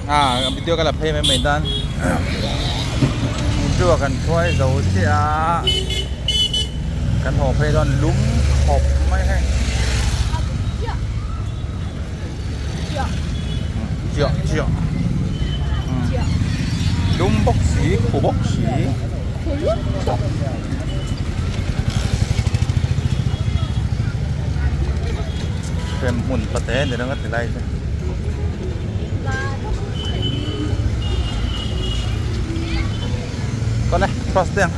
A video ka la phei mai mai dan chu a kan khuai zo chiah a kan haw phei dawn lum khawp mai hei chiah chiah lum bawk si khu bawk si. Hrem hmun pate ni reng a ti lai te. Kawle cross te ang.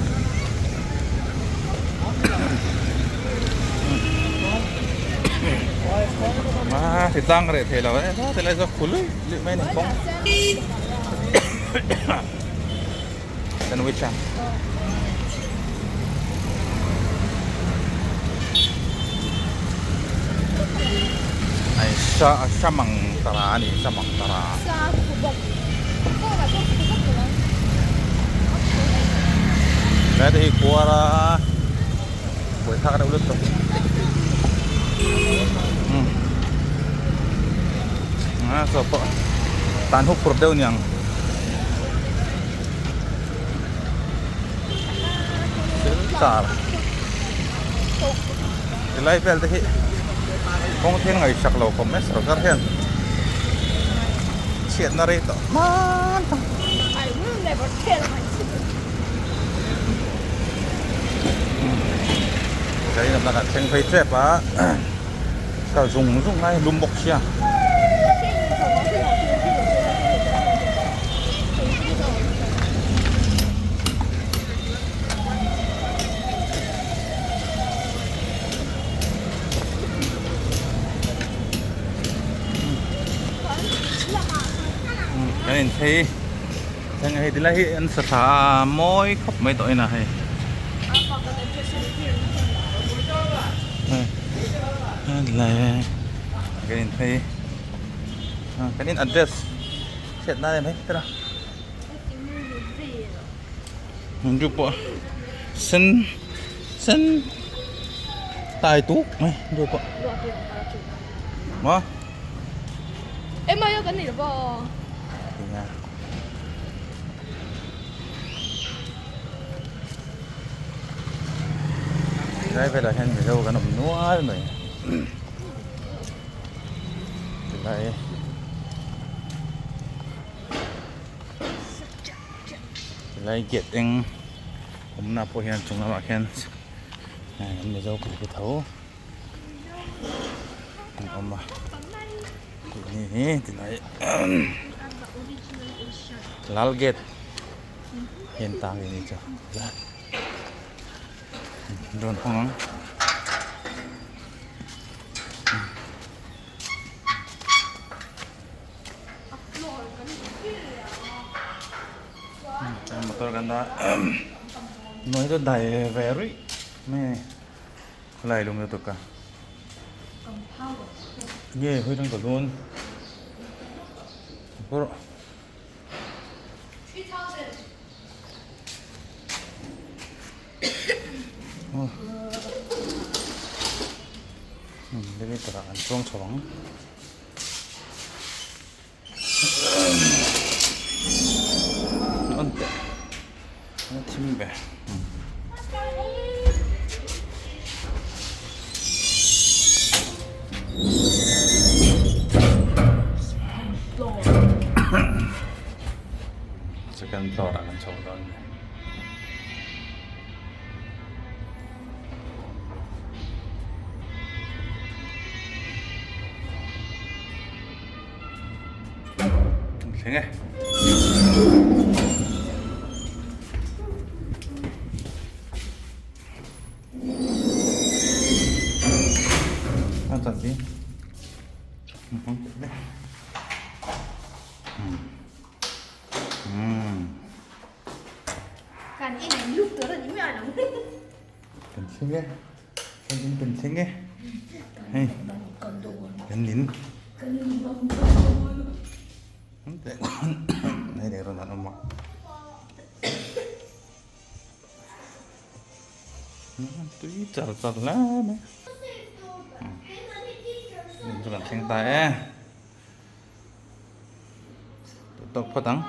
A ti tlang reh thei lo e ti lai zawk khu lui lui mai a ni kawng. Sandwich a. Ai sa samang tara ani samang tara. Sa khubok. Lai te hi kuara buai thak deuh lutuk. Um. A saw pawh tan huk phur deuh niang. Car tilai vel te hi kawng thil ngaihsak lo khawp mai sarkar hian chhiatna rei tawh hman ta kei lamah kan thleng phei tep a kal zung zung lai lum bawk sia. Kan in phei thleng hei tilai hi an sa tha a mawi khawp mai tawh in a hei kan in phei kan in address hriat nan em hei tira Hindu pawh sen sen tai tuk mai hindu pawh maw Em ơi kan nei lo Lai velah hian mizo kan awm nual mai tilai tilai gate eng awmna pawh hian chung lamah khian an mizo pui tho an awm a tih hi tilai lal gate hian tang a ni chu rawn hawng ang. Motor kan dah nuai chu dai ve ruih mai a ni khawlai lung lutuk a nge hawi tang ta dawn pawh elevator ah an chuang chho ang. On teh a thim ve. Second floor ah kan chho dawn a ni. Thleng e. A chan hi. Kan in an lut tur a ni miah lo. Kan thleng e. Kan in kan thleng e. Hei. Kan in. Hei leh rawn an awm a. Tui char char hle mai. In chu kan thleng ta e. Duh tawk phawt ang.